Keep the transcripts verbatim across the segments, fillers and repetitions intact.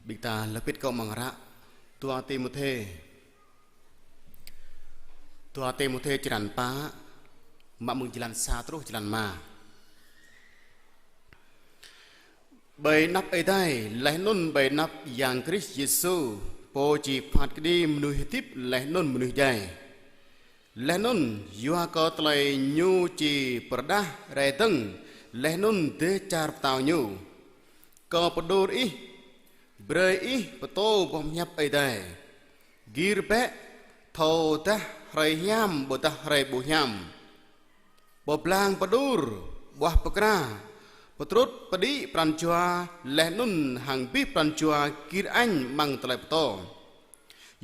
Ƀing ta lăp pĭt kơ amăng hră dua Timôthê. Dua Timôthê črăn pă, mă mơ̆ng jơlan sa truh jơlan rơma. Ƀơi anăp Ơi Adai, laih anŭn ƀơi anăp Yang Krist Yêsu, Pô či phat kơđi mơnuih hơdip laih anŭn mơnuih djai. Laih anŭn yua kơ tơlơi Ñu či pơrơđah rai dơ̆ng, laih anŭn dêh čar pơtao Ñu. Kâo pơđur ih, brơi ih pơtô boh pơhiăp Ơi Adai. Gir bĕ, thâo dah hrơi hiam ƀôdah hrơi ƀu hiam. Pơblang pơđur, ƀuah pơkra, pơtrut pơđĭ pran jua, laih anŭn hăng abih pran jua gir añ amăng tơlơi pơtô.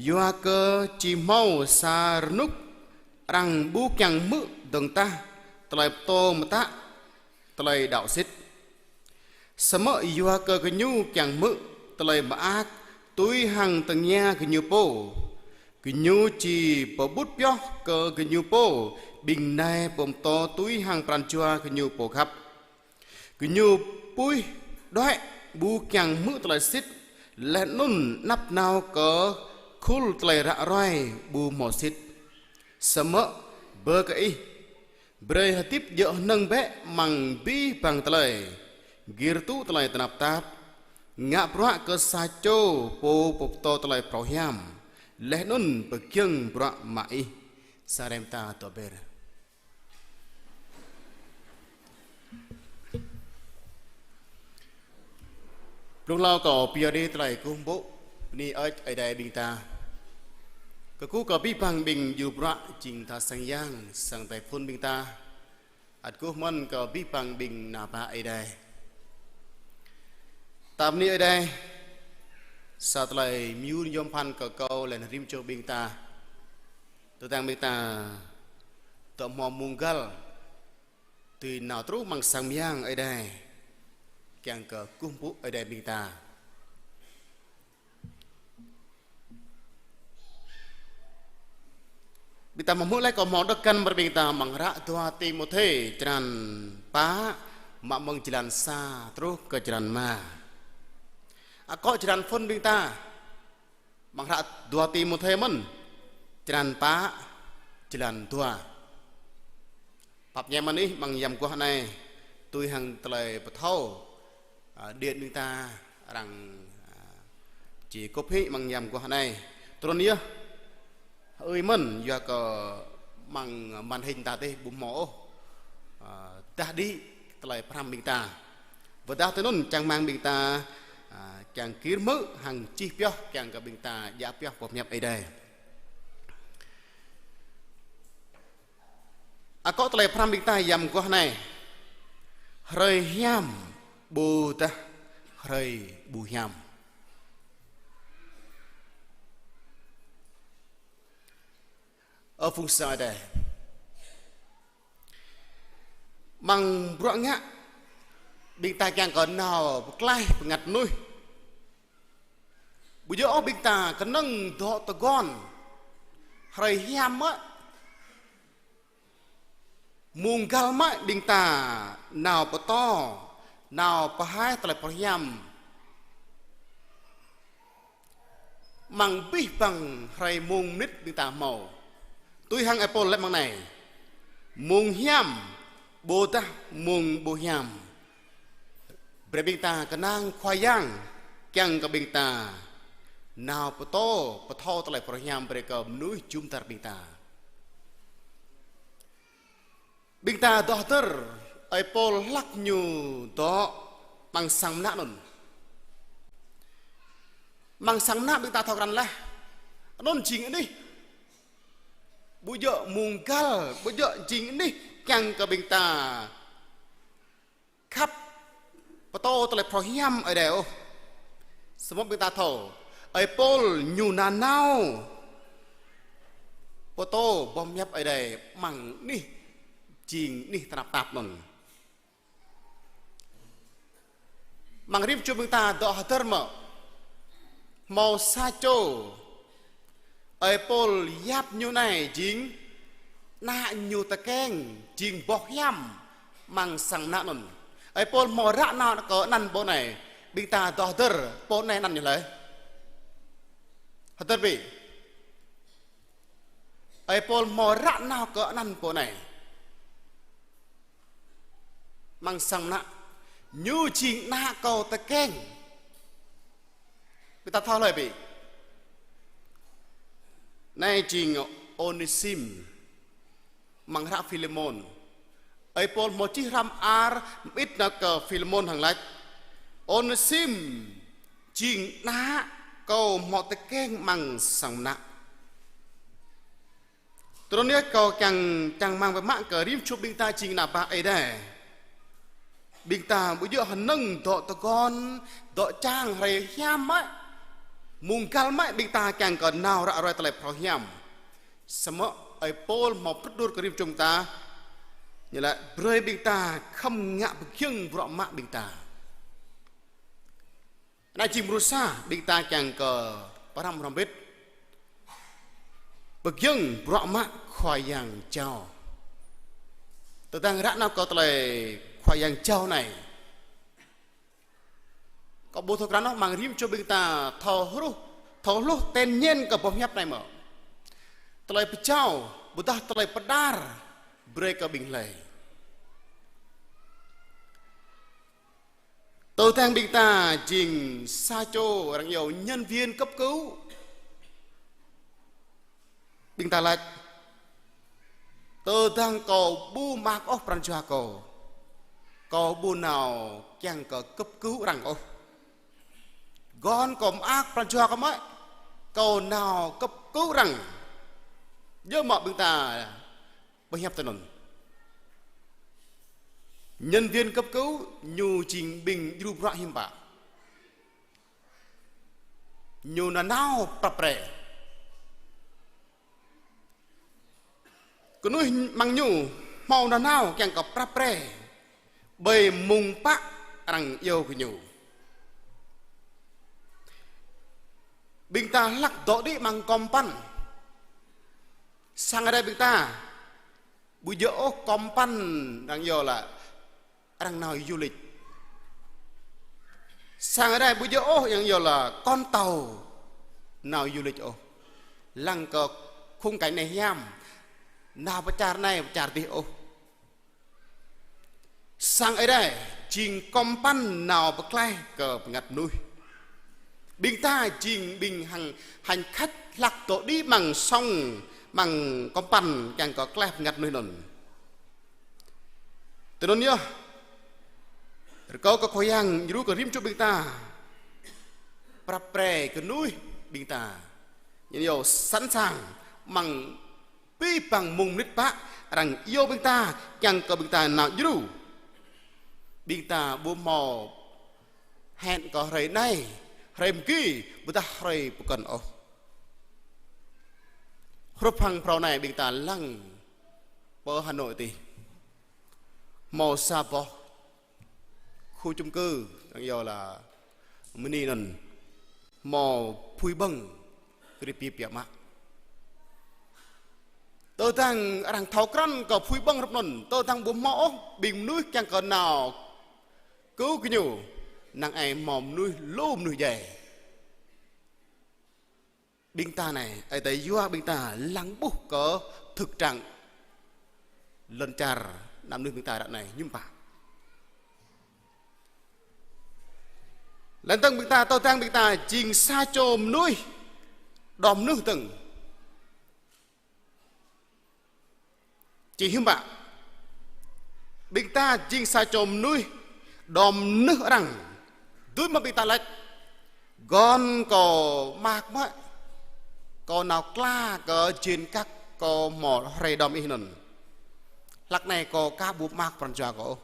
Yua kơ či hmâo sa rơnŭk arăng ƀu kiăng hmư̆ dơ̆ng tah tơlơi pơtô mơtă tơlơi đaŏ sĭt. Samơ̆ yua kơ gơñu kiăng hmư̆ tơlơi mơak tui hăng tơngia gơñu pô, gơñu či pơƀut pioh kơ gơñu pô ƀing nai pơtô tui hăng pran jua gơñu pô khăp. Gơñu puih đuaĭ ƀu kiăng hmư̆ tơlơi sĭt, laih anŭn anăp nao kơ khul tơlơi ră ruai ƀu hmâo sĭt. Samơ̆ bơ kơ ih, brơi hơdip djơ̆ hơnơ̆ng bĕ amăng abih bang tơlơi, gir tŭ tơlơi tơnap tap, ngă bruă kơ sa čô Pô pơtô tơlơi phrâo hiam, laih anŭn pơgiŏng bruă mă ih. Sa rem ta tŏ ber. Blung hlâo kâo pơyơr đĭ tơlơi kơkuh pơpŭ, bơni hơơč Ơi Adai ƀing ta. Kơkuh kơ abih bang ƀing djru bruă jing tha sang yang, sang tơlơi phŭn ƀing ta. Ăt kơkuh mơ̆n kơ abih bang ƀing ană bă Ơi Adai. Ta bơni Ơi Adai, sa tơlơi mơyun yom pơphan kơ kâo laih anŭn rĭm čô ƀing ta. Tơdang ƀing ta dŏ hmâo mông găl, tui nao truh amăng sang mơyang Ơi Adai, kiăng kơ kơkuh pơpŭ Ơi Adai ƀing ta. Ƀing ta hmư̆ laih kâo hmâo đŏk găn brơi ƀing ta amăng hră dua Timôthê črăn pă, mă mơ̆ng jơlan sa truh kơ jơlan rơma. Akŏ jơlan phŭn ƀing ta amăng hră dua Timôthê mơ̆n, črăn pă, jơlan dua. Pap ñe mơ̆n ih amăng yăm guah anai, tui hăng tơlơi pơthâo, a, điện ƀing ta arăng, a, či kŭp hĭ amăng yăm guah anai. Trŭn yơh, ơi mơ̆n, yua kơ amăng màn hình ta tih ƀu hmâo ôh, a, dah đĭ tơlơi pơhrăm ƀing ta. Wơ̆t dah tui anŭn čang rơmang ƀing ta, a, kiăng gir hmư̆ hăng čih pioh, kiăng kơ ƀing ta djă pioh boh pơhiăp Ơi Adai. Akŏ tơlơi pơhrăm ƀing ta yăm guah anai. Hrơi hiam ƀôdah hrơi ƀu hiam. Ơ phung sang Ơi Adai. Amăng bruă ngă, ƀing ta kiăng kơ nao pơklaih bơngăt mơnuih. Ƀu djơ̆ ôh ƀing ta kơnơ̆ng dŏ tơguan. Hrơi hiam mơ̆, mông găl mơ̆ ƀing ta nao pơtô, nao pơhaih tơlơi phrâo hiam. Amăng abih bang hrơi mông mơnit ƀing ta hmâo. Tui hăng ơi Pôl laĭ amăng anai. Mông hiam, ƀôdah mông ƀu hiam. Brơi ƀing ta kơnang Khua Yang, kiăng kơ ƀing ta nao pơtô, pơthâo tơlơi phrâo hiam brơi kơ mơnuih jum dar ƀing ta. Ƀing ta dŏ hơdơr, ơi Pôl hlak ñu dŏ amăng sang mơnă anŭn. Amăng sang mơnă ƀing ta thâo krăn laih. Anŭn jing anih. Ƀu djơ̆ mông găl, ƀu djơ̆ jing anih kiăng kơ ƀing ta khăp pơtô tơlơi phrâo hiam Ơi Adai ôh. Samơ̆ ƀing ta thâo, ơi Pôl ñu nanao pơtô boh pơhiăp Ơi Adai amăng anih jing anih tơnap tap anŭn. Amăng rĭm čô ƀing ta dŏ hơdơr mơ̆, hmâo sa čô ơi Pôl yap ñu anai jing ană ñu tơkeng, jing boh hiam amăng sang mơnă anŭn. Ơi Pôl hmâo ră nao kơ anăn ƀô̆ anai, Ƀing ta dŏ hơdơr pô anai anăn ñu laih. Hơdơr bĕ. Ơi Pôl hmâo ră nao kơ anăn pô anai. Amăng sang mơnă. Ñu jing ană kâo tơkeng. Ƀing ta thâo laih bĕ. Anai jing Ônêsim. Amăng hră Philêmôn. Ơi Pôl hmâo čih hrăm ar mơit nao kơ Philêmôn hăng laĭ. Ônêsim jing ană kâo hmâo tơkeng amăng sang mơnă. Tơdơi anai kâo kiăng čang rơmang biă mă kơ rĭm čô ƀing ta jing ană bă Ơi Adai. Ƀing ta ƀu djơ̆ hơnơ̆ng dŏ tơguan, dŏ čang hrơi hiam mơ̆. Mông găl mơ̆ ƀing ta kiăng kơ nao ră ruai tơlơi phrâo hiam. Samơ̆ Ơi Pôl hmâo pơtrut kơ rĭm čô ƀing ta. Ñu laĭ brơi ƀing ta khŏm ngă pơgiŏng bruă mă ƀing ta. Anai jing mrô sa ƀing ta kiăng kơ pơhrăm hrŏm hơbĭt. Pơgiŏng bruă mă Khua Yang jao. Tơdang ră nao kơ tơlơi Khua Yang jao anai. Kâo ƀu thâo krăn ôh amăng rĭm čô ƀing ta thâo hluh, thâo hluh ten ñen kơ boh hiăp anai mơ̆. Tơlơi pơjao, ƀôdah tơlơi pơđar, brơi kơ ƀing hlơi. Tơdang ƀing ta jing sa čô arăng iâu nhân viên cấp cứu. Ƀing ta laĭ. Tơdang kâo ƀu mơak ôh pran jua kâo. Kâo ƀu nao kiăng kơ cấp cứu arăng ôh. Guăn kâo mơak pran jua kâo mơ̆. Kâo nao cấp cứu arăng. Djơ̆ mơ̆ ƀing ta pơhiăp tui anŭn. Nhân viên cấp cứu ñu jing ƀing djru bruă hiư̆m pă. Ñu nanao prăp pre. Kơnuih amăng ñu hmâo nanao kiăng kơ prăp pre. Ƀơi mông pă arăng iâu kơ ñu. Ƀing ta hlăk dŏ đĭ amăng kơmpăn. Sang Ơi Adai ƀing ta. Ƀu djơ̆ ôh kơmpăn arăng iâu lĕ arăng nao du lịch. Sang Ơi Adai ƀu djơ̆ ôh arăng iâu lĕ con tàu nao du lịch ôh. Lăng kơ khung cảnh anai hiam. Nao pơ čar anai pơ čar adih ôh. Sang Ơi Adai jing kơmpăn nao pơklaih kơ bơngăt mơnuih. Ƀing ta jing ƀing hăng hành khách hlăk dŏ đĭ amăng sŏng amăng kơmpăn kiăng kơ klaih bơngăt mơnuih anŭn. Tui anŭn yơh. Rơkâo kơ Khua Yang djru kơ rĭm čô ƀing ta. Prăp pre kơnuih ƀing ta. Ñu iâu sẵn sàng amăng abih bang mông mơnit pă arăng iâu ƀing ta kiăng kơ ƀing ta nao djru. Ƀing ta ƀu hmâo hẹn kơ hrơi anai, hrơi mơgi, ƀôdah hrơi pơkŏn ôh. Hrup hăng phrâo anai ƀing ta lăng pơ Hà Nội adih. Hmâo sa boh khu chung cư, arăng iâu lĕ mini anŭn, hmâo apui ƀơ̆ng, krip pip biă mă. Tơdang arăng thâo krăn kơ apui ƀơ̆ng hrup anŭn, tơdang ƀu hmâo ôh ƀing mơnuih kiăng kơ nao kơ gơñu, năng ai hmâo mơnuih lu mơnuih djai. Ƀing ta anai, Ơi Adai yua ƀing ta lăng ƀuh kơ thực trạng lŏn čar ană mơnuih ƀing ta ră anai hiư̆m pă. Lăng dơ̆ng ƀing ta, tơdang ƀing ta jing sa čô mơnuih, đom mơnuih dơ̆ng. Či hiư̆m pă. Ƀing ta jing sa čô mơnuih đom mơnuih arăng. Dưi mơ̆ ƀing ta laĭ. Guăn kâo mơak mơ̆. Kâo nao kla kơ jên kăk kâo hmâo hrơi đom ih anŭn. Hlăk anai kâo aka ƀu mơak pran jua kâo.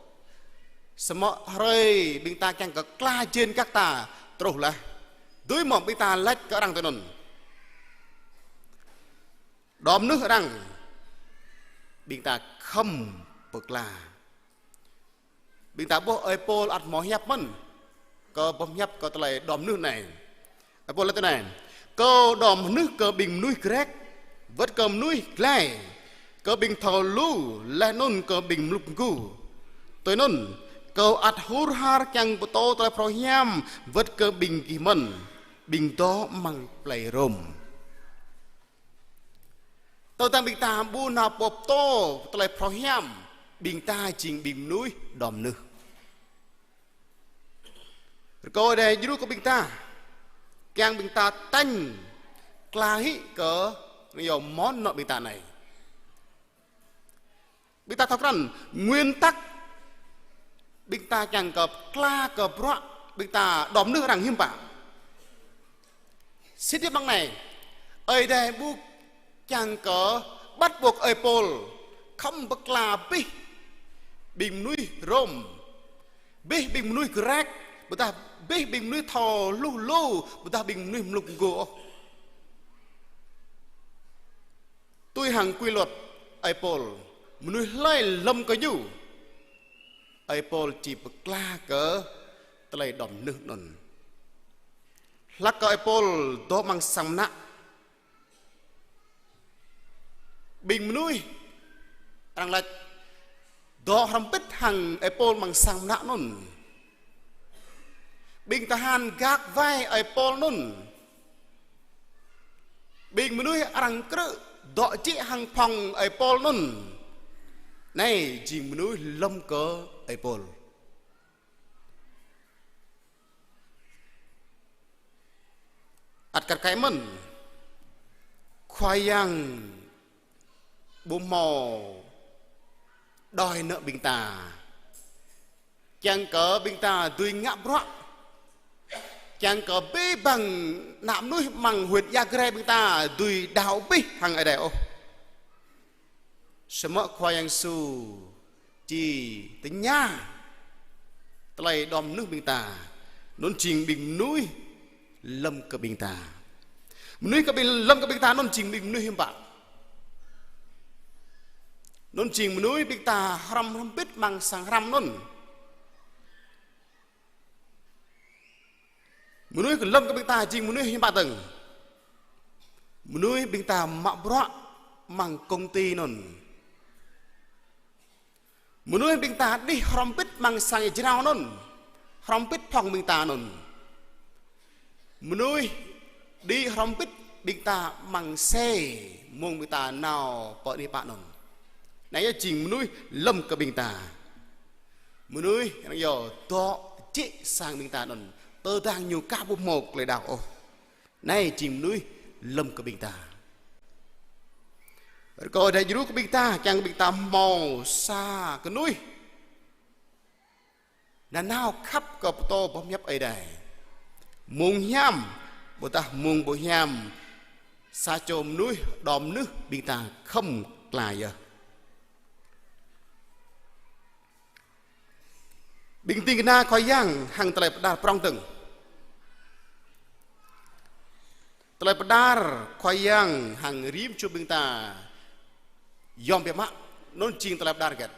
Samơ̆ hrơi ƀing ta kiăng kơ kla jên kăk ta truh laih. Dưi mơ̆ ƀing ta laĭ kơ arăng tui anŭn. Đom mơnuih arăng. Ƀing ta khŏm pơkla. Ƀing ta ƀuh ơi Pôl ăt hmâo hiăp mơ̆n. Kơ boh hiăp kơ tơlơi đom mơnuih anai. Ơi Pôl laĭ tui anai. Kâo đom mơnuih kơ ƀing mơnuih Grek. Wơ̆t kơ mơnuih glai. Kơ ƀing thâo lu. Laih anŭn kơ ƀing mlŭk mgu. Tui anŭn. Kâo ăt hur har kiăng pơtô tơlơi phrâo hiam wơ̆t kơ ƀing gih mơ̆n, ƀing dŏ amăng plei Rôm. Tơdang ƀing ta ƀu nao pơtô tơlơi phrâo hiam, ƀing ta jing ƀing mơnuih đom nưh. Rơkâo Ơi Adai djru kơ ƀing ta, kiăng ƀing ta tañ kla hĭ kơ nao yơh mơ̆n nao ƀing ta anai. Ƀing ta thâo krăn nguyên tắc ƀing ta kiăng kơ kla kơ bruă ƀing ta đom nưh arăng hiư̆m pă. Sĭt biă mơ̆ng anai, Ơi Adai ƀu kiăng kơ bắt buộc ơi Pôl khŏm pơkla abih ƀing mơnuih Rôm, abih ƀing mơnuih Grek, ƀôdah abih ƀing mơnuih thâo lu lu, ƀôdah ƀing mơnuih mlŭk mgô ôh. Tui hăng quy luật ơi Pôl, mơnuih hlơi lŏm kơ ñu, ơi Pôl či pơkla kơ tơlơi đom nưh anŭn. Hlăk kơ ơi Pôl dŏ amăng sang mơnă, ƀing mơnuih arăng laĭ dŏ hrŏm hơbĭt hăng ơi Pôl amăng sang mơnă anŭn. Ƀing tơhan gak wai ơi Pôl anŭn. Ƀing mơnuih arăng krư̆ dŏ jĕ hăng phŏng ơi Pôl anŭn. Anai jing mơnuih lŏm kơ ơi Pôl. Ăt kar kaĭ mơ̆n, Khua Yang ƀu hmâo đòi nợ ƀing ta. Kiăng kơ ƀing ta dưi ngă bruă, kiăng kơ abih bang ană mơnuih amăng huyện Ia Grai ƀing ta dưi đaŏ abih hăng Ơi Adai ôh. Samơ̆ Khua Yang Yêsu či tơña tơlơi đom nưh ƀing ta, anŭn jing ƀing mơnuih lŏm kơ ƀing ta. Mơnuih kơ ƀing lŏm kơ ƀing ta anŭn jing ƀing mơnuih hiư̆m pă? Anŭn jing mơnuih ƀing ta hrăm hrŏm hơbĭt amăng sang hrăm anŭn. Mơnuih kơ lŏm kơ ƀing ta jing mơnuih hiư̆m pă dơ̆ng? Mơnuih ƀing ta mă bruă amăng công ty anŭn. Mơnuih ƀing ta đih hrŏm hơbĭt amăng sang jrao anŭn, hrŏm hơbĭt phŏng ƀing ta anŭn. Mơnuih đih hrŏm hơbĭt ƀing ta amăng xe, mơ̆ng ƀing ta nao pơ anih pă anŭn. Anai yơh jing mơnuih lŏm kơ ƀing ta. Mơnuih arăng yơh dŏ jĕ sang ƀing ta anŭn, tơdang ñu aka ƀu hmâo tơlơi đaŏ ôh. Anai jing mơnuih lŏm kơ ƀing ta. Rơkâo Ơi Adai djru kơ ƀing ta, kiăng ƀing ta hmâo sa kơnuih nanao khăp kơ pơtô boh pơhiăp Ơi Adai. Mông hiam, ƀôdah mông ƀu hiam, sa čô mơnuih đom nưh ƀing ta khŏm kla yơh. Ƀing ding kơna Khua Yang hăng tơlơi pơđar prŏng dơ̆ng. Tơlơi pơđar Khua Yang hăng rĭm čô ƀing ta yom biă mă, anŭn jing tơlơi pơđar hơget?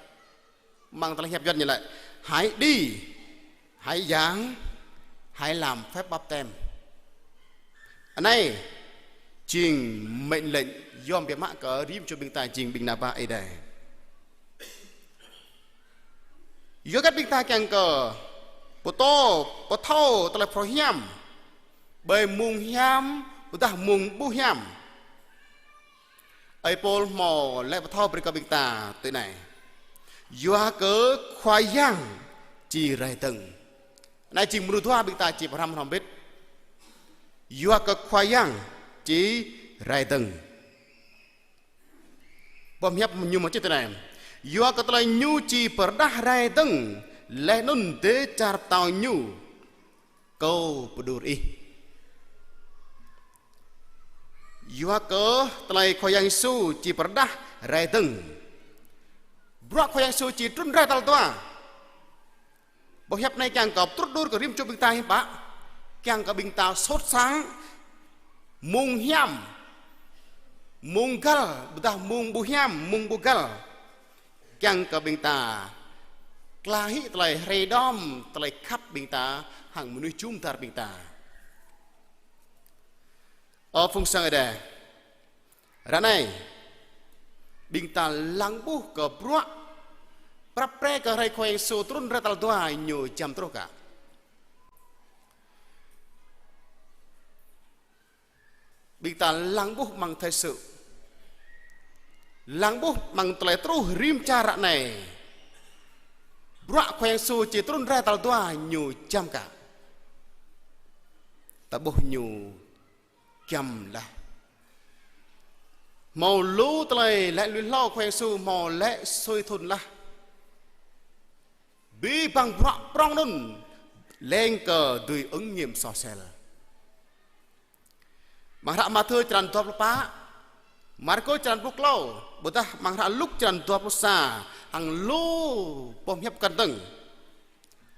Amăng tơlơi hiăp Yuan ñu laĭ: Hãy đi, hãy giảng, hãy làm phép báp têm. Anai jing mệnh lệnh yom biă mă kơ rĭm čô ƀing ta jing ƀing ană bă Ơi Adai. Yua hơget ƀing ta kiăng kơ pơtô, pơthâo tơlơi phrâo hiam ƀơi mông hiam, ƀôdah mông ƀu hiam? Ơi Pôl hmâo laĭ pơthâo brơi kơ ƀing ta tui anai: Yua kơ Khua Yang či rai dơ̆ng. Anai jing mrô dua ƀing ta či pơhrăm hrŏm hơbĭt. Yua kơ Khua Yang či rai dơ̆ng. Boh pơhiăp ñu mơ̆ čih tui anai: Yua kơ tơlơi ñu či pơrơđah rai dơ̆ng, laih anŭn dêh čar pơtao ñu, Kâo pơđur ih. Yua kơ tơlơi Khua Yang Yêsu či pơrơđah rai dơ̆ng. Bruă Khua Yang Yêsu či trŭn rai tal dua. Boh hiăp anai kiăng kơ pơtrŭt đur kơ rĭm čô ƀing ta hiư̆m pă? Kiăng kơ ƀing ta sốt sắng, mông hiam, mông găl, ƀôdah mông ƀu hiam, mông ƀu găl. Kiăng kơ ƀing ta kla hĭ tơlơi hrơi đom, tơlơi khăp ƀing ta hăng mơnuih jum dar ƀing ta. Ơ phung sang Ơi Adai, ră anai ƀing ta lăng ƀuh kơ bruă Prăp pre kơ hrơi Khua Yang Yêsu trŭn rai tal dua ñu giăm truh kă. Ƀing ta lăng ƀuh amăng thời sự. Lăng ƀuh amăng tơlơi truh rĭm čar ră anai. Bruă Khua Yang Yêsu či trŭn rai tal dua ñu giăm kă. Ta ƀuh ñu giăm laih. Hmâo lu tơlơi laĭ lui hlâo Khua Yang Yêsu hmâo laĭ sui thŭn laih. Abih bang bruă prŏng anŭn leng kơ dưi ứng nghiệm soh sel. Amăng hră Mathiơ črăn dua pluh pă, Markôs črăn pluh klâo, ƀôdah amăng hră Luk črăn dua pluh sa, hăng lu boh pơhiăp kăn tơ̆ng.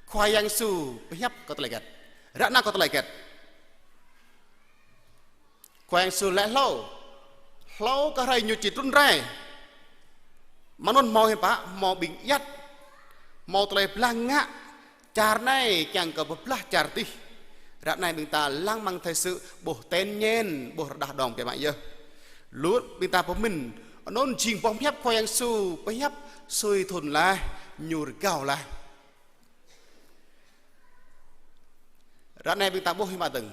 Khua Yang Yêsu pơhiăp kơ tơlơi hơget? Ră anai kơ tơlơi hơget? Khua Yang Yêsu laĭ hlâo, hlâo kơ hrơi ñu či trŭn rai. Mơ̆ng anŭn hmâo hiư̆m pă, hmâo ƀing ayăt, hmâo tơlơi blah ngă, čar anai kiăng kơ pơblah čar adih. Ră anai ƀing ta lăng amăng thời sự ƀuh ten nhen, ƀuh rơđah đong biă mă yơh. Lu ƀing ta pơmĭn, anŭn jing boh pơhiăp Khua Yang Yêsu pơhiăp sui thŭn laih, ñu rơgao laih. Ră anai ƀing ta ƀuh hiư̆m pă dơ̆ng.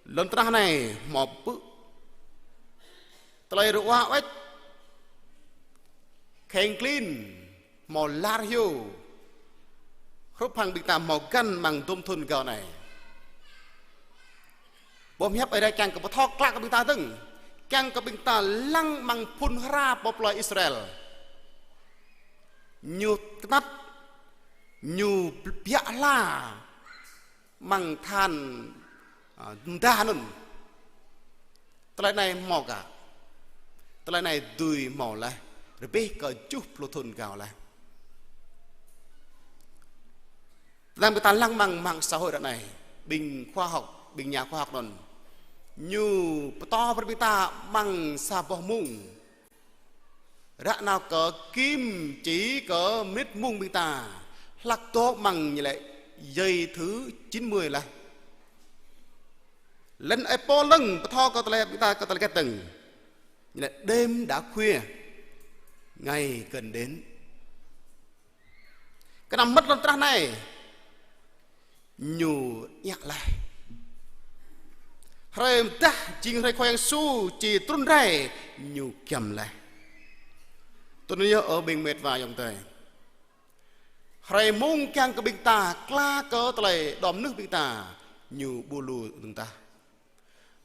Lŏn tơnah anai hmâo pơpư̆. Tơlơi rơwa wĕč. Kheng klin hmâo lar hyu. Hrup hăng ƀing ta hmâo găn amăng dôm thŭn rơgao anai. Boh pơhiăp Ơi Adai kiăng kơ pơthâo klă kơ ƀing ta dơ̆ng. Kiăng kơ ƀing ta lăng amăng phŭn hra pơ plơi Israel. Ñu kơnăt, ñu biă hla amăng than, a, mơda anŭn. Tơlơi anai hmâo kă? Tơlơi anai dưi hmâo laih, rơbêh kơ tơjuh pluh thŭn rơgao laih. Tơdang ƀing ta lăng amăng mạng xã hội ră anai, ƀing khoa học, ƀing nhà khoa học anŭn, ñu pơtô brơi ƀing ta amăng sa boh mông. Ră nao kơ kim chỉ kơ mĭt mông ƀing ta. Hlak dŏ amăng ñu laĭ giây thứ chín mươi laih. Lĕn ơi Pôl dơ̆ng pơtô kơ tơlơi ƀing ta kơ tơlơi hơget dơ̆ng. Ñu laĭ đêm đã khuya, ngày gần đến. Kơnăm mơmŏt lŏn tơnah anai ñu ñă laih. Hrơi mơdah jing hrơi Khua Yang Yêsu či trŭn rai ñu giăm laih. Tui anŭn yơh ơ ƀing met wa ayŏng adơi. Hrơi mông kiăng kơ ƀing ta, kla kơ tơlơi đom nưh ƀing ta, ñu ƀu lu dơ̆ng tah.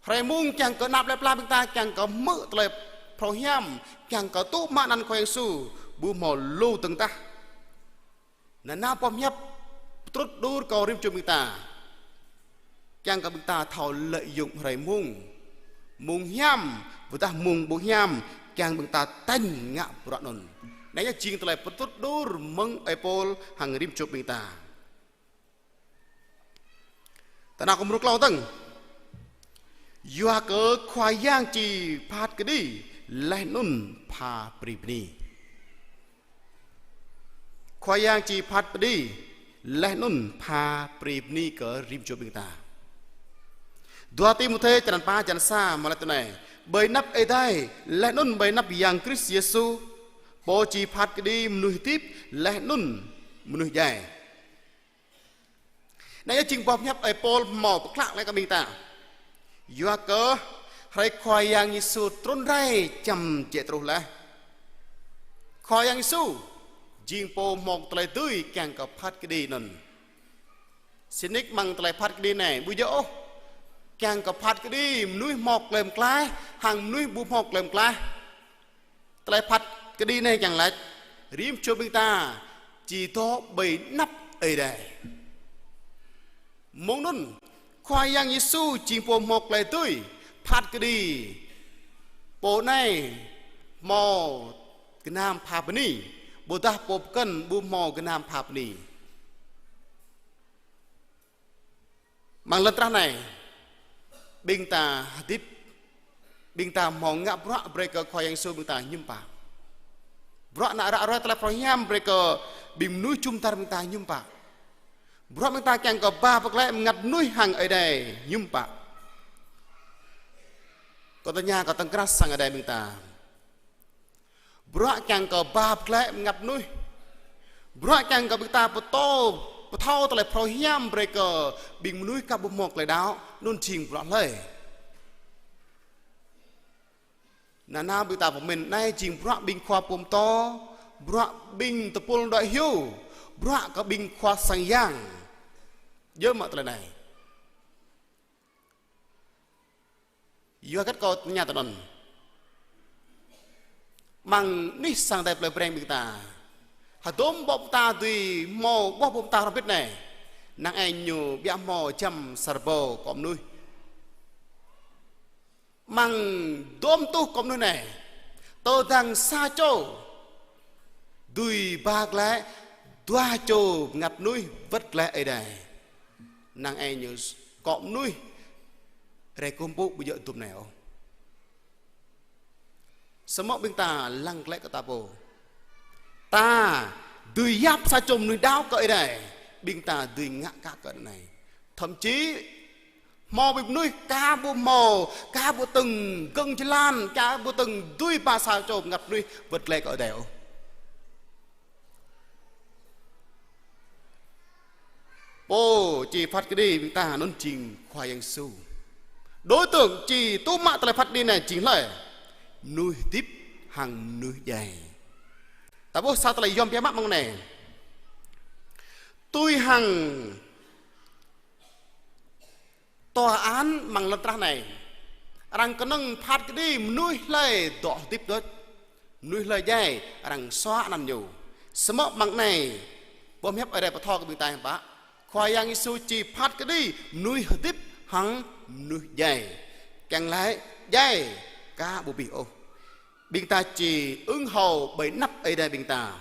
Hrơi mông kiăng kơ anăp lĕ pla ƀing ta, kiăng kơ hmư̆ tơlơi phrâo hiam, kiăng kơ tŭ mă anăn Khua Yang Yêsu, ƀu hmâo lu dơ̆ng tah. Anŭn boh pơhiăp pơtrŭt đur kơ rĭm čô ƀing ta. Kiăng kơ ƀing ta thâo lợi dụng hrơi mông. Mông hiam, ƀôdah mông ƀu hiam, kiăng ƀing ta tañ ngă bruă anŭn. Anai yơh jing tơlơi pơtrŭt đur mơ̆ng ơi Pôl hăng rĭm čô ƀing ta. Ta nao kơ mrô klâo dơ̆ng. Yua kơ Khua Yang či phat kơđi, laih anŭn pha brơi bơni. Khua Yang či phat kơđi, laih anŭn pha brơi bơni kơ rĭm čô ƀing ta. Dua Timôthê črăn pă črăn sa hmâo laĭ tui anai: Ƀơi anăp Ơi Adai, laih anŭn ƀơi anăp Yang Krist Yêsu, Pô či phat kơđi mơnuih hơdip, laih anŭn mơnuih djai. Anai yơh jing boh pơhiăp ơi Pôl hmâo pơklă laĭ kơ ƀing ta. Yua kơ hrơi Khua Yang Yêsu trŭn rai čăm jĕ truh laih. Khua Yang Yêsu jing Pô hmâo tơlơi dưi kiăng kơ phat kơđi anŭn. Sĭt nik amăng tơlơi phat kơđi anai, ƀu djơ̆ ôh kiăng kơ phat kơđi mơnuih hmâo tơlơi pơklaih, hăng mơnuih ƀu hmâo tơlơi pơklaih. Tơlơi phat kơđi anai kiăng laĭ, rĭm čô ƀing ta či dŏ ƀơi anăp Ơi Adai. Mơ̆ng anŭn, Khua Yang Yêsu jing Pô hmâo tơlơi dưi phat kơđi. Pô anai hmâo gơnam pha bơni, ƀôdah pô pơkŏn ƀu hmâo gơnam pha bơni. Amăng lŏn tơnah anai, ƀing ta hơdip, ƀing ta hmâo ngă bruă brơi kơ Khua Yang Yêsu ƀing ta hiư̆m pă. Bruă ană ră ruai tơlơi phrâo hiam brơi kơ ƀing mơnuih jum dar ƀing ta hiư̆m pă. Bruă ƀing ta kiăng kơ ba pơklaih mơngăt mơnuih hăng Ơi Adai hiư̆m pă. Kâo tơña kơ tŏng krah sang Ơi Adai ƀing ta. Bruă kiăng kơ ba pơglaĭ bơngăt mơnuih. Bruă kiăng kơ ƀing ta pơtô, pơthâo tơlơi phrâo hiam brơi kơ ƀing mơnuih aka ƀu hmâo tơlơi đaŏ, anŭn jing bruă hlơi? Nanao ƀing ta pơmĭn anai jing bruă ƀing khua pơtô, bruă ƀing tơpul đuaĭ hyu, bruă kơ ƀing khua sang yang. Djơ̆ mơ̆ tơlơi anai? Yua hơget kâo tơña tui anŭn? Amăng anih sang Adai plei Breng ƀing ta, hơdôm ƀô̆ ƀing ta dưi hmâo ƀô̆ ƀing ta hrŏm hơbĭt anai, năng ai ñu ƀiă hmâo jăm sa rơbâo akŏ mơnuih. Amăng hơdôm rơtuh akŏ mơnuih anai, tơdang sa čô dưi ba glaĭ, dua čô bơngăt mơnuih wơ̆t glaĭ Ơi Adai. Năng ai ñu akŏ mơnuih rai kơkuh pơpŭ ƀu djơ̆ hơdôm anai ôh. Samơ̆ ƀing ta lăng glaĭ kơ ta pô. Ta dưi yap sa čô mơnuih đaŏ kơ Ơi Adai, ƀing ta dưi ngă kơ kơ anai. Thậm chí hmâo ƀing mơnuih aka ƀu hmâo, aka ƀu tơ̆ng gơ̆ng jơlan, aka ƀu tơ̆ng dưi ba sa čô bơngăt mơnuih wơ̆t glaĭ kơ Ơi Adai ôh. Pô či phat kơđi ƀing ta anŭn jing Khua Yang Yêsu. Đối tượng či tŭ mă tơlơi phat kơđi anai jing hlơi? Mơnuih hơdip hăng mơnuih djai. Ta ƀuh sa tơlơi yôm biă mă amăng anai. Tui hăng tòa án amăng lŏn tơnah anai, arăng kơnơ̆ng phat kơđi mơnuih hlơi dŏ hơdip đôč, mơnuih hlơi djai arăng xóa anăn ñu. Samơ̆ amăng anai, boh hiăp Ơi Adai pơthâo kơ ƀing ta hiư̆m pă? Khua Yang Yêsu či phat kơđi mơnuih hơdip hăng mơnuih djai. Kiăng laĭ djai aka ƀu abih ôh. Ƀing ta či ưng hao ƀơi anăp Ơi Adai ƀing ta.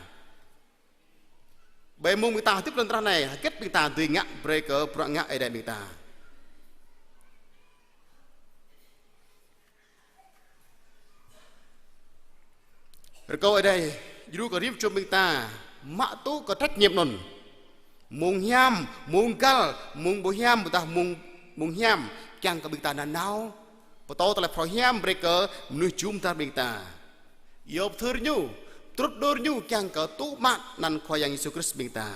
Ƀơi mông ƀing ta hơdip lŏn tơnah anai, hơget ƀing ta dưi ngă brơi kơ bruă ngă Ơi Adai ƀing ta? Rơkâo Ơi Adai djru kơ rĭm čô ƀing ta mă tŭ kơ trách nhiệm anŭn. Mông hiam, mông găl, mông ƀu hiam, ƀôdah mông, mông hiam, kiăng kơ ƀing ta nanao pơtô tơlơi phrâo hiam brơi kơ mơnuih jum dar ƀing ta. Iâu pơthưr ñu, trŭt đur ñu kiăng kơ tŭ mă anăn Khua Yang Yêsu Krist ƀing ta.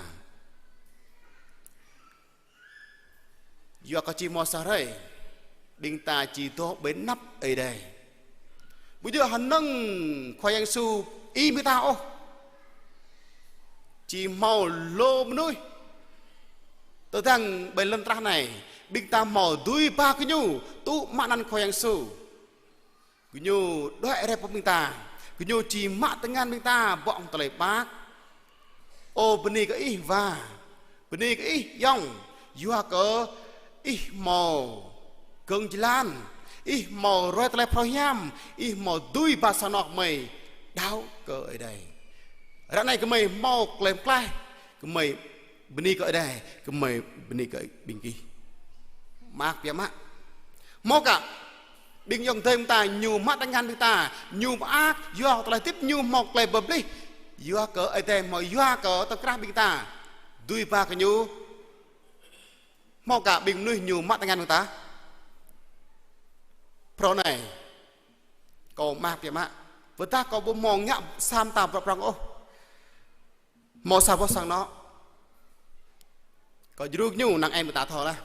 Yua kơ či hmâo sa hrơi, ƀing ta či dŏ ƀơi anăp Ơi Adai. Ƀu djơ̆ hơnơ̆ng Khua Yang Yêsu ih ƀing ta ôh. Či hmâo lu mơnuih. Tơdang ƀơi lŏn tơnah anai, ƀing ta hmâo dưi ba gơñu tŭ mă anăn Khua Yang Yêsu. Gơñu đuaĭ rai pơ ƀing ta, gơñu či mă tơngan ƀing ta ƀơi tơlơi mơak. Ơ, bơni kơ ih wa, bơni kơ ih ayŏng, yua kơ ih hmâo gơ̆ng jơlan, ih hmâo ruai tơlơi phrâo hiam, ih hmâo dưi ba sang anŏ gơmơi đaŏ kơ Ơi Adai. Ră anai gơmơi hmâo tơlơi pơklaih, gơmơi bơni kơ Ơi Adai, gơmơi bơni kơ ƀing gih. Mơak biă mă. Hmâo aka ƀing ayŏng adơi ƀing ta, ñu mă tơngan ƀing ta, ñu mơak, yua tơlơi hơdip ñu hmâo tơlơi pơplih. Yua kơ Ơi Adai hmâo yua kơ tơkrah ƀing ta dưi ba kơ ñu. Hmâo aka ƀing mơnuih ñu mă tơngan ƀing ta. Phrâo anai, kâo mơak biă mă. Ƀôdah kâo ƀu hmâo ngă sa mta prŏng prŏng ôh. Hmâo sa boh sang anŏ. Kâo djru ñu năng ai mơta thâo lah.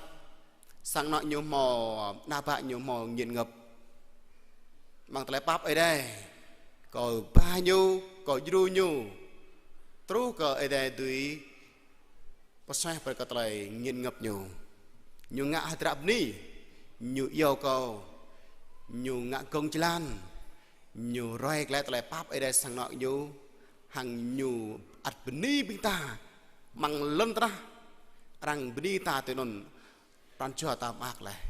Sang anŏ ñu hmâo, ană bă ñu hmâo nghiện ngập. Amăng tơlơi pap Ơi Adai. Kâo ba ñu, kâo djru ñu. Truh kơ Ơi Adai dưi pơsuaih brơi kơ tơlơi nghiện ngập ñu. Ñu ngă hơdră bơni. Ñu iâu kâo. Ñu ngă gơ̆ng jơlan. Ñu ruai glaĭ tơlơi pap Ơi Adai sang anŏ ñu, hăng ñu ăt bơni ƀing ta amăng lŏn tơnah, arăng bơni ta tui anŭn, pran jua ta mơak laih.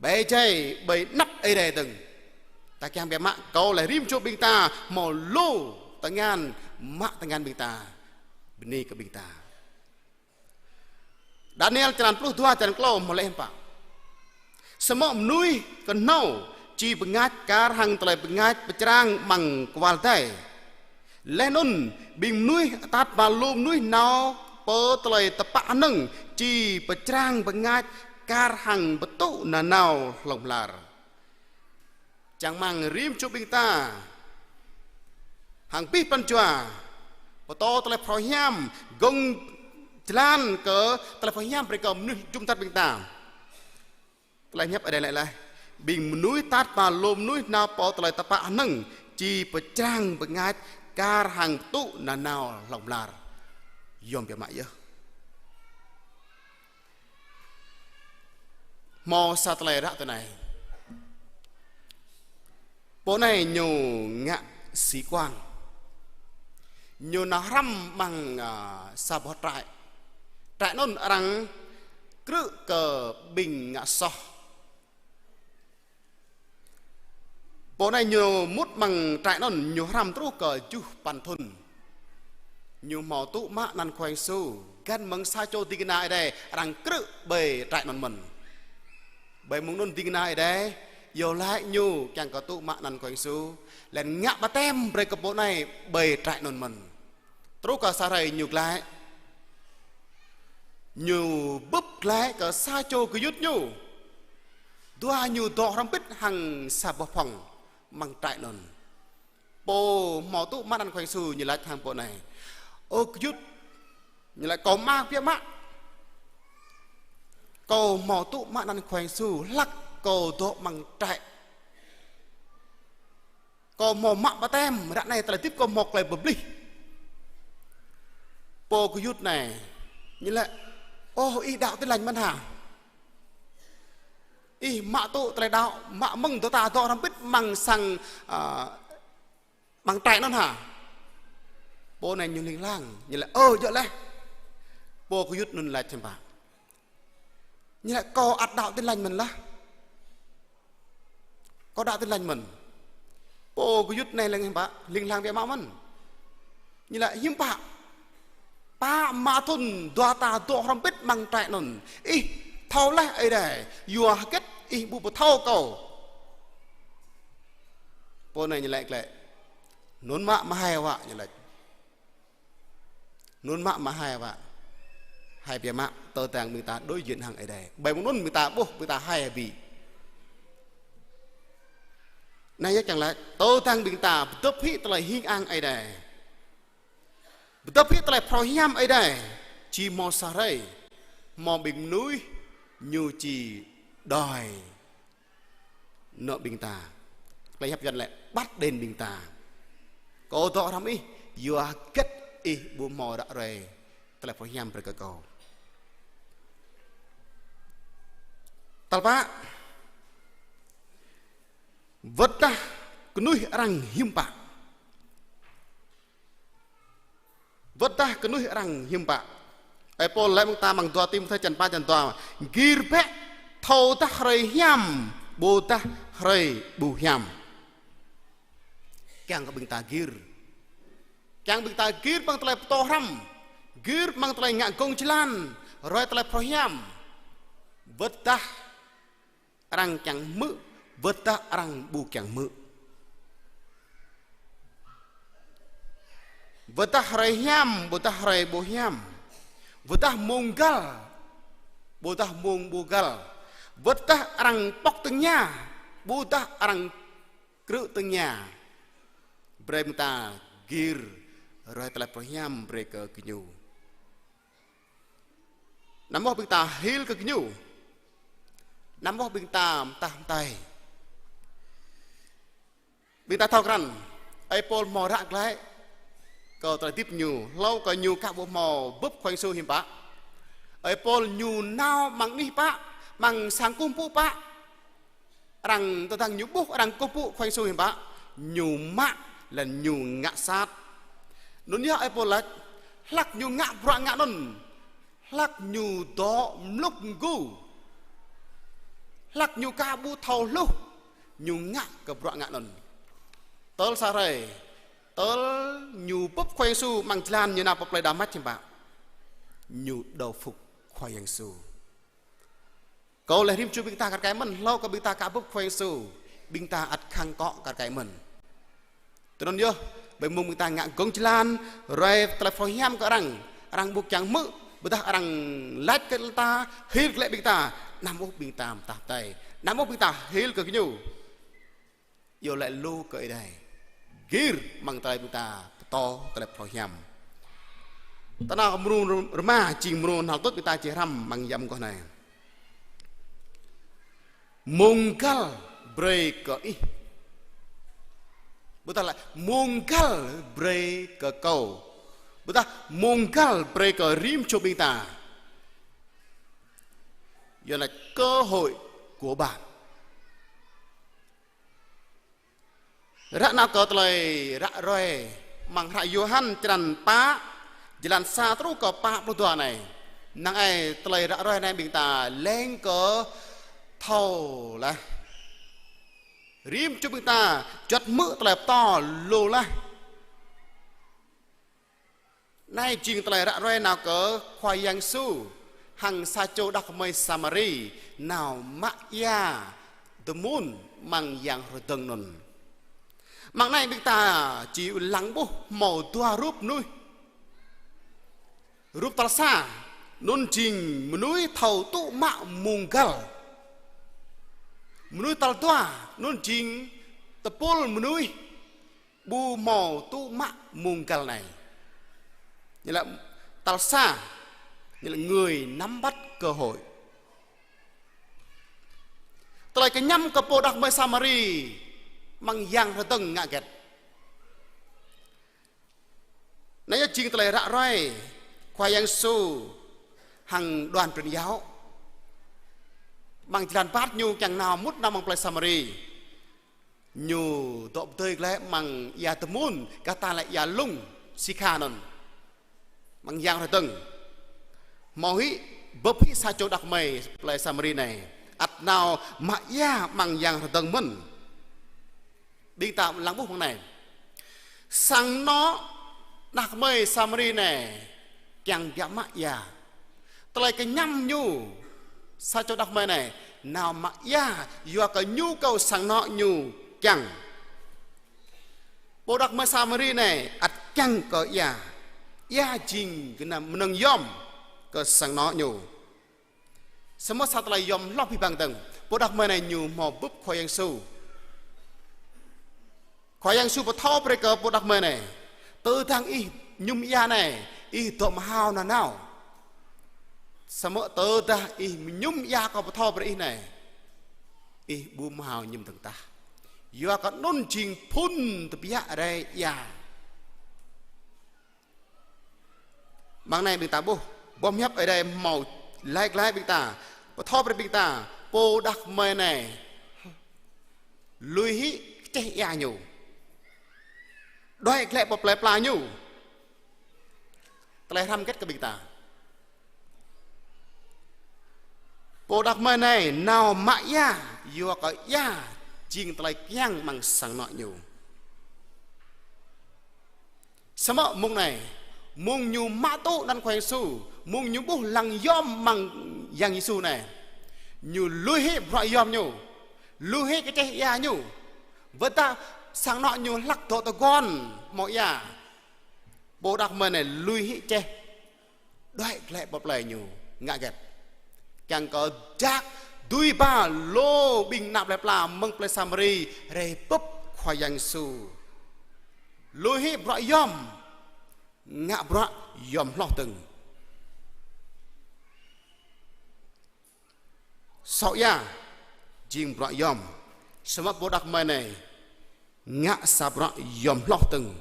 Ƀơi jai, ƀơi anăp Ơi Adai dơ̆ng. Ta kiăng biă mă, kâo laĭ rĭm čô ƀing ta hmâo lu tơngan, mă tơngan ƀing ta, bơni kơ ƀing ta. Daniel črăn pluh dua, črăn klâo hmâo laĭ hiư̆m pă? Samơ̆ mơnuih kơhnâo či bơngač kar hăng tơlơi bơngač pơčrang amăng kual adai. Laih anŭn ƀing mơnuih atăt ba lu mơnuih nao pơ tơlơi tơpă hơnơ̆ng či pơčrang bơngač kar hăng pơtŭ nanao hlŏng lar. Čang rơmang rĭm čô ƀing ta hăng abih pran jua pơtô tơlơi phrâo hiam, gong jơlan kơ tơlơi phrâo hiam brơi kơ mơnuih jum dar ƀing ta. Tơlơi hiăp Ơi Adai laĭ laih: Ƀing mơnuih tat ba lu mơnuih nao pơ tơlơi tơpă hơnơ̆ng či pơčrang bơngač kar hăng pơtŭ nanao hlŏng lar. Yôm biă mă yơh. Hmâo sa tơlơi ră tui anai. Pô anai ñu ngă sĩ quan. Ñu nao hrăm amăng, a, sa boh trại. Trại anŭn arăng krư̆ kơ ƀing ngă soh. Pô anai ñu mŭt amăng trại anŭn ñu hrăm truh kơ tơjuh păn thŭn. Ñu hmâo tŭ mă anăn Khua Yang Yêsu, găn mơ̆ng sa čô ding kơna Ơi Adai arăng krư̆ ƀơi trại anŭn mơ̆n. Ƀơi mông anŭn ding kơna Ơi Adai iâu laĭ ñu kiăng kơ tŭ mă anăn Khua Yang Yêsu, laih anŭn ngă baptem brơi kơ pô anai ƀơi trại anŭn mơ̆n. Truh kơ sa hrơi ñu glaĭ. Ñu bưp glaĭ kơ sa čô gơyut ñu. Dua ñu dŏ hrŏm hơbĭt hăng sa boh phŏng amăng trại anŭn. Pô hmâo tŭ mă anăn Khua Yang Yêsu ñu laĭ hăng pô anai: Ơ gơyut, ñu laĭ, kâo mơak biă mă. Kâo hmâo tŭ mă anăn Khua Yang Yêsu hlăk kâo dŏ amăng trại. Kâo hmâo mă baptem, ră anai tơlơi hơdip kâo hmâo tơlơi pơblih. Pô gơyut anai ñu laĭ: Ơ, ih đaŏ Tin Lành mơ̆n hă? Ih mă tŭ tơlơi đaŏ, mă mơ̆ng dŏ ta dŏ hrŏm hơbĭt amăng sang, a, amăng trại anŭn hă? Pô anai ñu hling hlang, ñu laĭ: Ơ, djơ̆ laih. Pô gơyut anŭn laĭ hiư̆m pă? Ñu laĭ: Kâo ăt đaŏ Tin Lành mơ̆n lah. Kâo đaŏ Tin Lành mơ̆n. Pô gơyut anai lăng hiư̆m pă, hling hlang biă mă mơ̆n. Ñu laĭ: Hiư̆m pă? Pă mă thŭn dua ta dŏ hrŏm hơbĭt amăng trại anŭn. Ih thâo laih Ơi Adai, yua hơget ih ƀu pơthâo kâo? Pô anai ñu laĭ glaĭ: Anŭn mă mơhai wă, ñu laĭ. Anŭn mă mơhai wă. Hai biă mă, tơdang ƀing ta đối diện hăng Ơi Adai. Ƀơi mông anŭn ƀing ta ƀuh, ƀing ta hai abih. Anai yơh kiăng laĭ, tơdang ƀing ta pơdŏp hĭ tơlơi hing ang Ơi Adai, pơdŏp hĭ tơlơi phrâo hiam Ơi Adai, či hmâo sa hrơi, hmâo ƀing mơnuih ñu či đòi nợ ƀing ta. Tơlơi hiăp Yuan laĭ bắt đền ƀing ta. Kâo dŏ hrŏm ih, yua hơget ih ƀu hmâo ră ruai tơlơi phrâo hiam brơi kơ kâo. Tal pă, wơ̆t dah kơnuih arăng hiư̆m pă. Wơ̆t dah kơnuih arăng hiư̆m pă. Ơi Pôl laĭ mơ̆ng ta amăng dua Timôthê črăn pă črăn dua: Gir bĕ, thâodah hrơi hiam, ƀôdah hrơi ƀu hiam. Kiăng kơ ƀing ta gir. Kiăng ƀing ta gir amăng tơlơi pơtô hrăm. Gir amăng tơlơi ngă gong jơlan, ruai tơlơi phrâo hiam. Wơ̆t dah arăng kiăng hmư̆, wơ̆t dah arăng ƀu kiăng hmư̆. Wơ̆t dah hrơi hiam, ƀôdah hrơi ƀu hiam. Wơ̆t dah mông găl, ƀôdah mông ƀu găl. Wơ̆t dah arăng pŏk tơngia, ƀôdah arăng krư̆ tơngia. Brơi ƀing ta gir ruai tơlơi phrâo hiam brơi kơ gơñu. Anăm ôh ƀing ta hil kơ gơñu. Anăm ôh ƀing ta mơtah mơtai. Ƀing ta thâo krăn, ơi Pôl hmâo ră glaĭ kơ tơlơi hơdip ñu, hlâo kơ ñu aka ƀu hmâo bưp Khua Yang Yêsu hiư̆m pă. Ơi Pôl ñu nao amăng anih pă, amăng sang kơkuh pơpŭ pă. Arăng tơdang ñu ƀuh arăng kơkuh pơpŭ Khua Yang Yêsu hiư̆m pă, ñu mă laih anŭn ñu ngă sat. Anŭn yơh ơi Pôl laĭ, hlăk ñu ngă bruă ngă anŭn, hlăk ñu dŏ mlŭk mgu, hlăk ñu aka ƀu thâo hluh, ñu ngă kơ bruă ngă anŭn. Tơl sa hrơi, tơl ñu bưp Khua Yang Yêsu amăng jơlan ñu nao pơ plơi Đamas hiư̆m pă, ñu đầu phục Khua Yang Yêsu. Kâo laĭ rĭm čô ƀing ta kar kaĭ mơ̆n, hlâo kơ ƀing ta aka bưp Khua Yang Yêsu, ƀing ta ăt khăng akŏ kar kaĭ mơ̆n. Tui anŭn yơh, ƀơi mông ƀing ta ngă gong jơlan, ruai tơlơi phrâo hiam kơ arăng, arăng ƀu kiăng hmư̆, ƀôdah arăng laĭ kơ ta, hil glaĭ ƀing ta, anăm ôh ƀing ta mơtah mơtai, anăm ôh ƀing ta hil kơ gơñu. Iâu laĭ lu kơ Ơi Adai. gir amăng tơlơi ƀing ta pơtô tơlơi phrâo hiam. Tơnah mrô rơma jing mrô hnal tuč ƀing ta či hrăm amăng yăm kơ anai. Mông găl brơi kơ ih. Ƀôdah laĭ mông găl brơi kơ kâo. Ƀôdah mông găl brơi kơ rĭm čô ƀing ta. Yua anŭn cơ hội của bạn. Ră anai kơ tơlơi ră ruai amăng hră Yôhan črăn pă, jơlan sa truh kơ pă pluh dua anai. Năng ai tơlơi ră ruai anai ƀing ta leng kơ thâo laih. Rĭm čô ƀing ta juăt hmư̆ tơlơi pơtô lu laih. Anai jing tơlơi ră ruai nao kơ Khua Yang Yêsu hăng sa čô đah kơmơi Samari nao mă ia tơmun amăng yang hrơi dơ̆ng anŭn. Amăng anai ƀing ta či lăng ƀuh hmâo dua rup mơnuih. Rup tal sa, anŭn jing mơnuih thâo tŭ mă mông găl. Mơnuih tal dua, anŭn jing tơpul mơnuih ƀu hmâo tŭ mă mông găl anai. Ñu laĭ tal sa, ñu laĭ người nắm bắt cơ hội. Tơlơi kơñăm kơ pô đah kơmơi Samari amăng yang hrơi dơ̆ng ngă hơget. Anai yơh jing tơlơi ră ruai Khua Yang Yêsu hăng đoàn truyền giáo. Amăng jơlan ƀat ñu kiăng nao mŭt nao amăng plơi Samari. Ñu dŏ pơdơi glaĭ amăng ia tơmun, kah ta laĭ ia lung Sikha anŭn. Amăng yang hrơi dơ̆ng. Hmâo hĭ, bưp hĭ sa čô đah kơmơi plơi Samari anai. Ăt nao mă ia amăng yang hrơi dơ̆ng mơ̆n. Ƀing ta lăng ƀuh amăng anai. Sang anŏ đah kơmơi Samari anai kiăng biă mă ia. Tơlơi kơñăm ñu, sa čô đah kơmơi anai nao mă ia, yua kơ nhu cầu sang anŏ ñu kiăng. Pô đah kơmơi Samari anai ăt kiăng kơ ia. Ia jing gơnam mơnơ̆ng yom kơ sang anŏ ñu. Samơ̆ sa tơlơi yom hloh abih bang dơ̆ng. Pô đah kơmơi anai ñu hmâo bưp Khua Yang Yêsu. Khua Yang Yêsu pơthâo brơi kơ pô đah kơmơi anai. Tơdang ih mơñum ia anai, ih dŏ mơhao nanao. Samơ̆ tơdah ih mơñum ia kâo pơthâo brơi ih anai, ih ƀu mơhao mơñum dơ̆ng tah. Yua kơ anŭn jing phŭn tơbiă rai ia. Amăng anai ƀing ta ƀuh, boh hiăp Ơi Adai hmâo laĭ glaĭ ƀing ta, pơthâo brơi ƀing ta, pô đah kơmơi anai lui hĭ kơčeh ia ñu. Đuaĭ glaĭ pơ plơi pla ñu. Tơlơi hrăm hơget kơ ƀing ta. Pô đah kơmơi anai nao mă ia, yua kơ ia jing tơlơi kiăng amăng sang anŏ ñu. Samơ̆ mông anai, mông ñu mă tŭ anăn Khua Yang Yêsu, mông ñu ƀuh lăng yom amăng Yang Yêsu anai. Ñu lui hĭ bruă yom ñu, lui hĭ kơčeh ia ñu. Wơ̆t tơdah sang anŏ ñu hlăk dŏ tơguan hmâo ia. Pô đah kơmơi anai lui hĭ čeh. Đuaĭ glaĭ pơ plơi ñu ngă hơget. Kiăng kơ jak dưi ba lu ƀing ană plơi pla mơ̆ng plơi Samari rai bưp Khua Yang Yêsu. Lui hĭ bruă yom, ngă bruă yom hloh dơ̆ng. Sŏ ia, jing bruă yom. Samơ̆ pô đah kơmơi anai ngă sa bruă yom hloh dơ̆ng.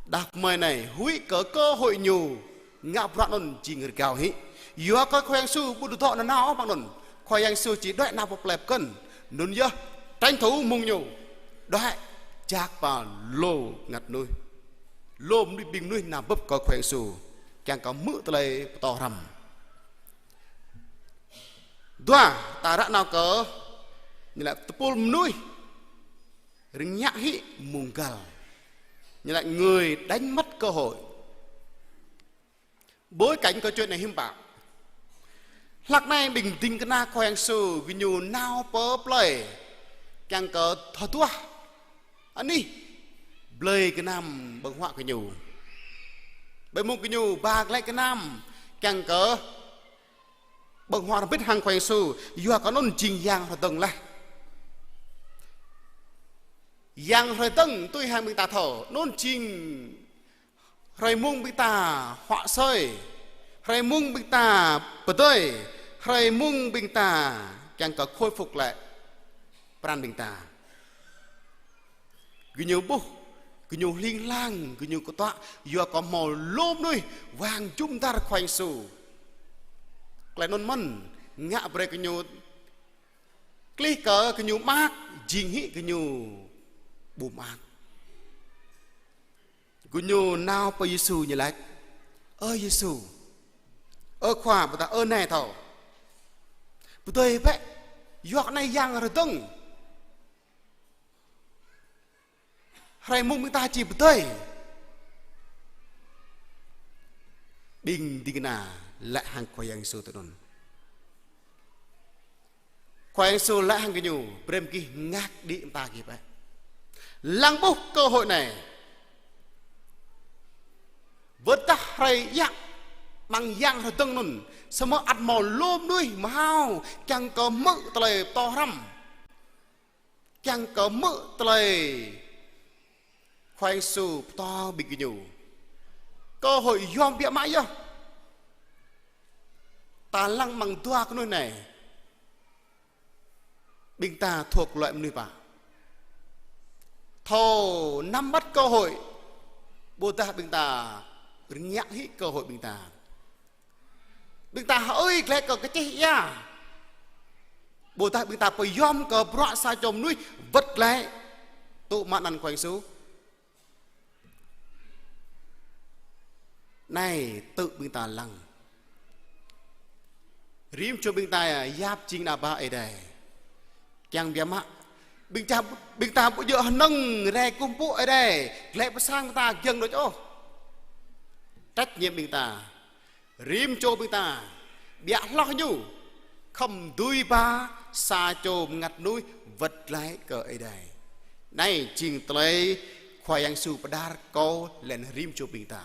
Đah kơmơi anai huĭ kơ cơ hội ñu ngă bruă anŭn jing rơgao hĭ. Yua kơ Khua Yang Yêsu ƀu dŏ nanao ôh amăng anŭn. Khua Yang Yêsu či đuaĭ nao pơ plơi pơkŏn. Anŭn yơh tranh thủ mông ñu đuaĭ jak ba lu ngăt mơnuih. Lu mơnuih ƀing mơnuih nao bưp kơ Khua Yang Yêsu. Kiăng kơ hmư̆ tơlơi pơtô hrăm. Dua, ta ră nao kơ, ñu laĭ tơpul mơnuih rơngiă hĭ mông găl. Ñu laĭ người đánh mất cơ hội. Bối cảnh câu chuyện này hiư̆m pă. Hlăk anai ƀing ding kơna Khua Yang Yêsu gơñu nao pơ plơi kiăng kơ thâo duah anih blơi gơnam ƀơ̆ng huă gơñu. Ƀơi mông gơñu ba glaĭ gơnam kiăng kơ ƀơ̆ng huă hrŏm hơbĭt hăng Khua Yang Yêsu, yua kơ anŭn jing yang hrơi dơ̆ng laih. Yang hrơi dơ̆ng tui hăng ƀing ta thâo, anŭn jing hrơi mông ƀing ta huă asơi, hrơi mông ƀing ta pơdơi, hrơi mông ƀing ta kiăng kơ khôi phục lại pran ƀing ta. Gơñu ƀuh, gơñu hling hlang, gơñu kơtuă, yua kơ hmâo lu mơnuih wang jum dar Khua Yang Yêsu. Tơlơi anŭn mơ̆n, ngă brơi gơñu klih kơ gơñu mơak, jing hĭ gơñu ƀu mơak. Gơñu nao pơ Yêsu ñu laĭ: Ơ Yêsu, ơ Khua, ƀôdah ơ nai thâo, pơdơi bĕ, yua kơ anai yang hrơi dơ̆ng. Hrơi mông ƀing ta či pơdơi. Ƀing ding kơna laĭ hăng Khua Yang Yêsu tui anŭn. Khua Yang Yêsu laĭ hăng gơñu: Brơi mơ̆ng gih ngă đĭ mơta gih bĕ. Lăng ƀuh cơ hội anai. Wơ̆t tah hrơi yă amăng yang hrơi dơ̆ng anŭn, samơ̆ ăt hmâo lu mơnuih mơhao kiăng kơ hmư̆ tơlơi pơtô hrăm, kiăng kơ hmư̆ tơlơi Khua Yang Yêsu pơtô ƀing gơñu. Cơ hội yom biă mă yơh. Ta lăng amăng dua kơnuih anai, ƀing ta thuộc loại mơnuih pă? Thâo nắm bắt cơ hội, ƀôdah ƀing ta rơngiă hĭ cơ hội ƀing ta? Ƀing ta hơơi glaĭ kơ kơčeh ia, ƀôdah ƀing ta pơyom kơ bruă sa čô mơnuih wơ̆t glaĭ tŭ mă anăn Khua Yang Yêsu? Anai tŭ ƀing ta lăng. Rĭm čô ƀing ta yap jing ană bă Ơi Adai. Kiăng biă mă, ƀing ta, ƀing ta ƀu djơ̆ hơnơ̆ng rai kơkuh pơpŭ Ơi Adai, glaĭ pơ sang ta giŏng đôč ôh. Trách nhiệm ƀing ta, rĭm čô ƀing ta, biă hloh ñu, khŏm dưi ba sa čô mơngăt mơnuih wơ̆t glaĭ kơ Ơi Adai. Anai jing tơlơi Khua Yang Yêsu pơđar kơ kâo lĕ rĭm čô ƀing ta.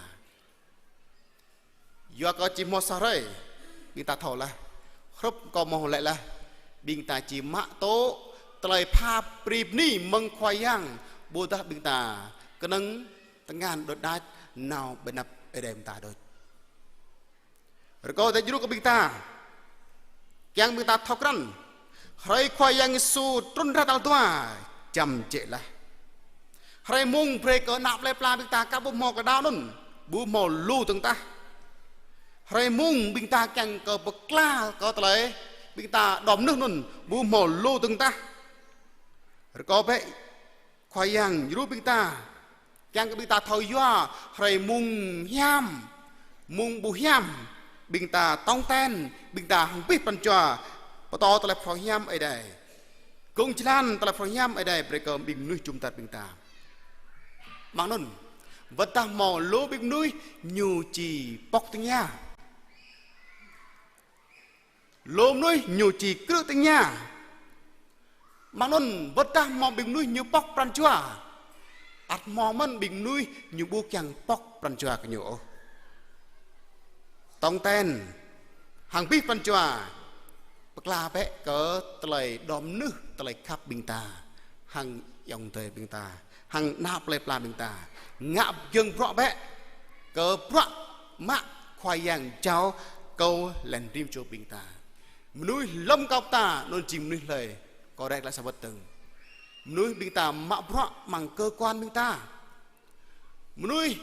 Yua kơ či hmâo sa hrơi, ƀing ta thâo laih. Hrup kâo hmâo laĭ laih, ƀing ta či mă tŭ tơlơi pha brơi bơni mơ̆ng Khua Yang, ƀôdah ƀing ta kơnơ̆ng tơngan đôč đač nao ƀơi anăp Ơi Adai mơta đôč. Rơkâo ta djru kơ ƀing ta, kiăng ƀing ta thâo krăn, hrơi Khua Yang Yêsu trŭn rai tal dua, jăm jĕ laih. Hrơi mông brơi kơ ană plơi pla ƀing ta aka ƀu hmâo kơđao anŭn, ƀu hmâo lu dơ̆ng tah. Hrơi mông ƀing ta kiăng kơ pơkla kơ tơlơi ƀing ta đom nưh anŭn, ƀu hmâo lu dơ̆ng tah. Rơkâo bĕ Khua Yang djru ƀing ta, kiăng kơ ƀing ta thâo yua hrơi mông hiam, mông ƀu hiam, ƀing ta tong ten, ƀing ta hăng abih pran jua pơtô tơlơi phrâo hiam Ơi Adai, kơŭng jơlan tơlơi phrâo hiam Ơi Adai brơi kơ ƀing mơnuih jum dar ƀing ta. Mơ̆ng anŭn, wơ̆t tah hmâo lu ƀing mơnuih ñu či pŏk tơngia. Lu mơnuih ñu či krư̆ tơngia. Mơ̆ng anŭn wơ̆t tah hmâo ƀing mơnuih ñu pŏk pran jua, ăt hmâo mơ̆n ƀing mơnuih ñu ƀu kiăng pŏk pran jua kơ ñu ôh. Tong ten, hăng abih pran jua, pơkla bĕ kơ tơlơi đom nưh, tơlơi khăp ƀing ta, hăng ayŏng adơi ƀing ta, hăng ană plơi pla ƀing ta. Ngă giŏng bruă bĕ kơ bruă mă Khua Yang jao kơ kâo lĕ rĭm čô ƀing ta. Mơnuih lŏm kơ ta anŭn jing mơnuih hlơi? Kâo rek lăi sa wơ̆t dơ̆ng. Mơnuih ƀing ta mă bruă amăng cơ quan ƀing ta. Mơnuih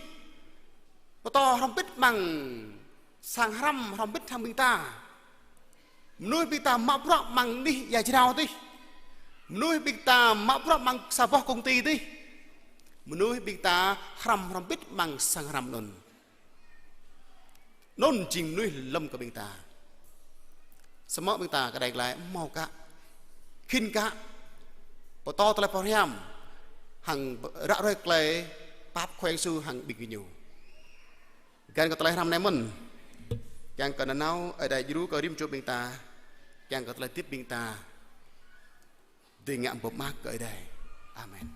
pơtô hrŏm hơbĭt amăng sang hrăm hrŏm hơbĭt hăng ƀing ta. Mơnuih ƀing ta mă bruă amăng anih ia jrao adih. Mơnuih ƀing ta mă bruă amăng sa boh công ty adih. Mơnuih ƀing ta hrăm hrŏm hơbĭt amăng sang hrăm anŭn. Anŭn jing mơnuih lŏm kơ ƀing ta. Samơ̆ ƀing ta kơđai glaĭ hmâo aka, khĭn aka pơtô tơlơi phrâo hiam, hăng ră ruai tơlơi pap Khua Yang Yêsu hăng ƀing gơñu. Găn kơ tơlơi hrăm anai mơ̆n, kiăng kơ nanao Ơi Adai djru kơ rĭm čô ƀing ta, kiăng kơ tơlơi hơdip ƀing ta dưi ngă pơmơak kơ Ơi Adai. Amen.